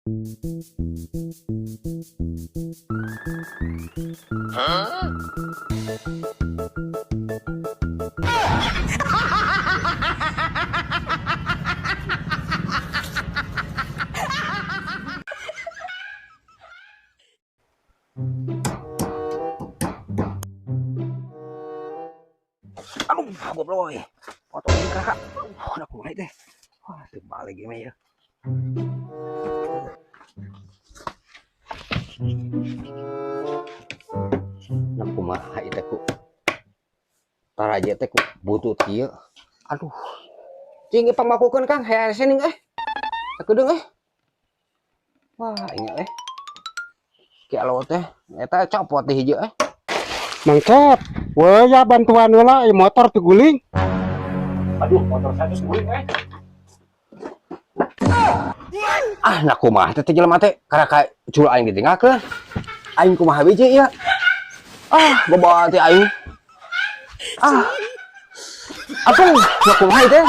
Aduh, goblok euy. Potong ini kakak. Aduh, nak kumaha teh. Wah, teu balik ieu mah ya. Nak kumaha ieu teh ku. Taraje teh ku butut kieu. Aduh. Cing ieu pangmakukeun Kang, hese ning euy. Sakedeung euy. Wah, ini euy. Ki alo teh, eta copot di hiji euy. Mang Cep, weh ya bantuan heula ieu motor tiguling. Aduh, motor saya geus guling euy. Ah, nak kumaha teh jelema teh karaka cul aing ditinggalkeun. Aing kumaha biji ieu? Ah, bawa teh aing. Ah. Aduh, nak kumaha teh?